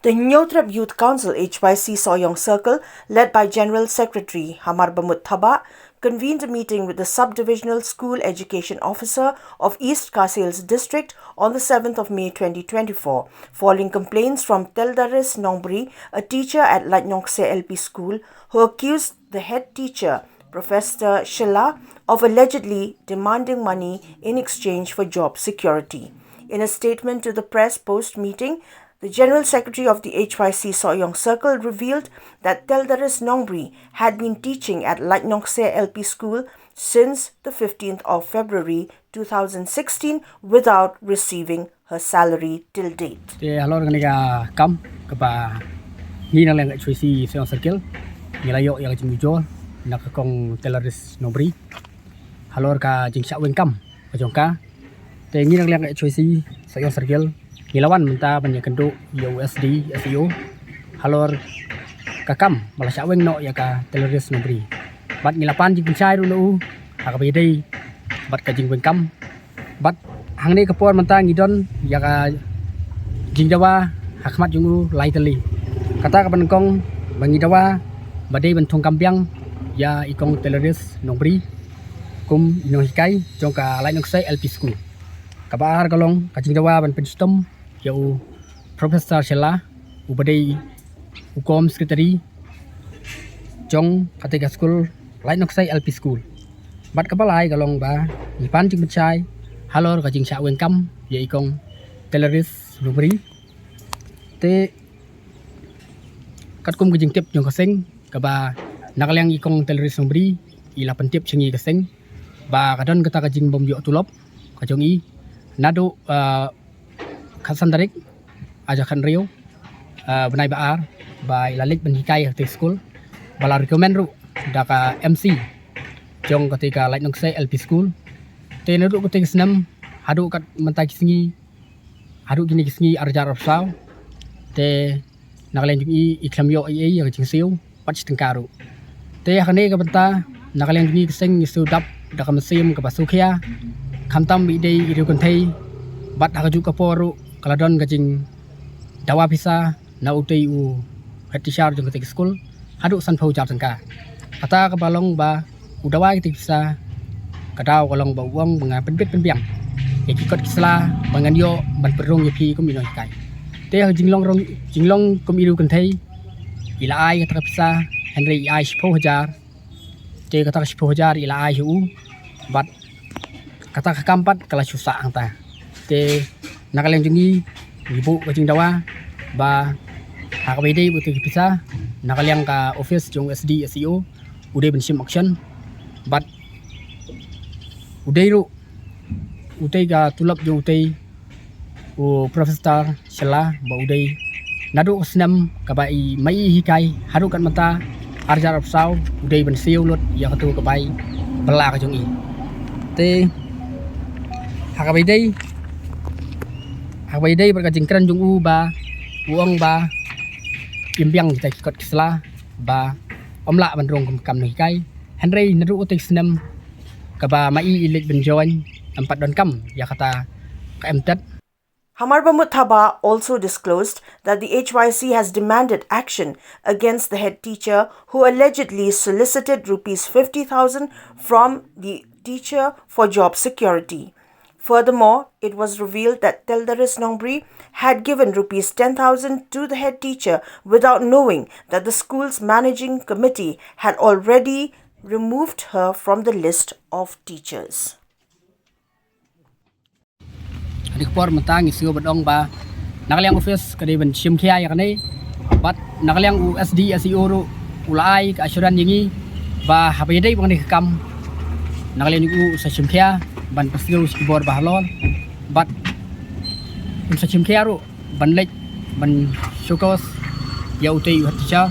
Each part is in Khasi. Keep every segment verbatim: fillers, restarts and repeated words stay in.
The Hynñiewtrep Youth Council, H Y C Sohiong Circle, led by General Secretary Hamar Bamut Thabah, convened a meeting with the Sub-Divisional School Education Officer of East Khasi Hills District on the seventh of May twenty twenty-four, following complaints from Teldaris Nongbri, a teacher at Laitnongse L P School, who accused the head teacher, Professor Shella, of allegedly demanding money in exchange for job security. In a statement to the press post-meeting, the General Secretary of the H Y C Sohiong Circle revealed that Teldaris Nongbri had been teaching at Laitnongse L P School since the fifteenth of February two thousand sixteen without receiving her salary till date. Te halor kane ka kam kaba ngi na liang H Y C Sohiong Circle ngi la ïoh ïa ka jingmujor na ka kong Teldaris Nongbri halor ka jingshah weng kam ka jong ka. Te ngi na liang H Y C Sohiong Circle ngi la wan mynta ban ïakynduh ïa u S D S E O halor ka kam ba la shah weng noh ïa ka Teldaris Nongbri. Bad ngi la pan jingpynshai ruh na u ha kaba ïadei bad ka jingweng kam. Bad hangne ka por mynta ngi don ïa ka jingdawa ha khmat jong u lai tylli. Kata kaba nyngkong ba ngi dawa ba dei ban thung kam biang ïa i kong Teldaris Nongbri kum i nonghikai jong ka Laitnongse L P School. Kaba ar ka long ka jingdawa ban pynshitom ïa u Professor Shella uba dei u kom secretary jong kata ka school, Laitnongse L P School. Bad kaba lai ka long ba ngi pan jingpynshai halor ka jingshah weng kam ïa i kong Teldaris Nongbri. Te katkum ka jingtip jong ka seng kaba na ka liang i kong Teldaris Nongbri i la pyntip sha ngi ka seng ba ka don kata ka jingbym ïoh tulop ka jong i naduh, ah, khatsan tarik arhajar khathynriew, ah, bnai ba ar ba i la leit ban hikai ha kata ka school ba la recommend ruh da ka M C jong kata ka Laitnongse L P School. Te naduh kata ka snem haduh kat mynta ki sngi, haduh kine ki sngi arhajar arphew saw, te na ka liang jong i i khlem ïoh ei ei ïa ka jingsiew bad shi tyngka ruh. Te ha kane ka bynta na ka liang jong ngi ka seng ngi siew dap da ka mynsiem kaba sngewkhia, khamtam ba i dei i riew kynthei bad ha kajuh ka por ruh ka la don ka jingdawa pisa na utei u head teacher jong katei ka skul haduh sanphew hajar tyngka. Kata kaba long ba u dawa kitei ki pisa, ka daw ka long ba u ong ba nga pynbit pynbiang ïa ki kot ki sla ba ngan ïoh ban pynrung ïa phi kum i nonghikai. Te ha ka jinglong rong, jinglong kum i riew kynthei, i la ai kata ka pisa, hynrei i ai shiphew hajar. Te kata ka shiphew hajar i la ai ha u bad kata ka kam pat ka la shu sah hangta. Te na ka liang jong ngi ngi buh ka jingdawa ba ha kaba ïadei bad utei ki pisa, na ka liang ka office jong u S D S E O u dei ban shim action bad u dei ruh utei ka tulop jong utei u Professor Shylla ba u dei naduh ka snem kaba i mei i hikai haduh kat mynta arhajar arphew saw u dei ban siew lut ïa katu ka bai bylla ka jong i. Te ha kaba ïadei, ha kaba ïadei bad ka jingkren jong u ba u ong ba im biang kita ki kot ki sla ba ym lah ban rung kum kam nonghikai. Hynrei naduh utei ka snem kaba mei i leit ban join, ym pat donkam ïa kata ka M Tet. Hamar Bamut Thabah also disclosed that the H Y C has demanded action against the head teacher who allegedly solicited rupees fifty thousand from the teacher for job security. Furthermore, it was revealed that Teldaris Nongbri had given rupees ten thousand to the head teacher without knowing that the school's managing committee had already removed her from the list of teachers. Hadien ka por mynta ngi sngewbha ban ong ba na ka liang office ka dei ban shim khia ïa kane bad na ka liang u S D S E O ruh u la ai ka assurance ïa ngi ba haba ïadei bad kane ka kam na ka liang u u sa shim khia ban pynsngew sha ki bor ba halor bad un sa shim khia ruh ban leit ban showcase ïa utei u head teacher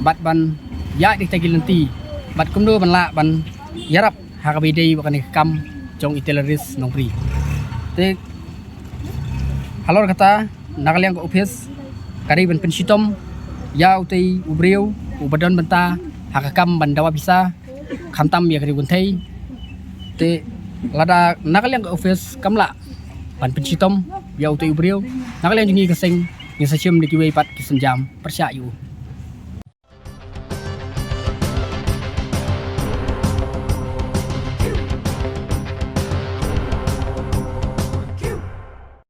bad ban ïaid da kita ki lynti bad kumno ban lah ban ïarap ha kaba ïadei bad kane ka kam jong i Teldaris Nongbri. Te halor kata na ka liang ka office ka dei ban pynshitom ïa utei u briew uba don bynta ha ka kam ban dawa pisa khamtam ïa ka riew kynthei. Te lada na ka liang ka office kam lah ban pynshitom ïa utei u briew, na ka liang jong ngi ka seng Ngin sa shim da kiwei pat ki sienjam pyrshah ïa u.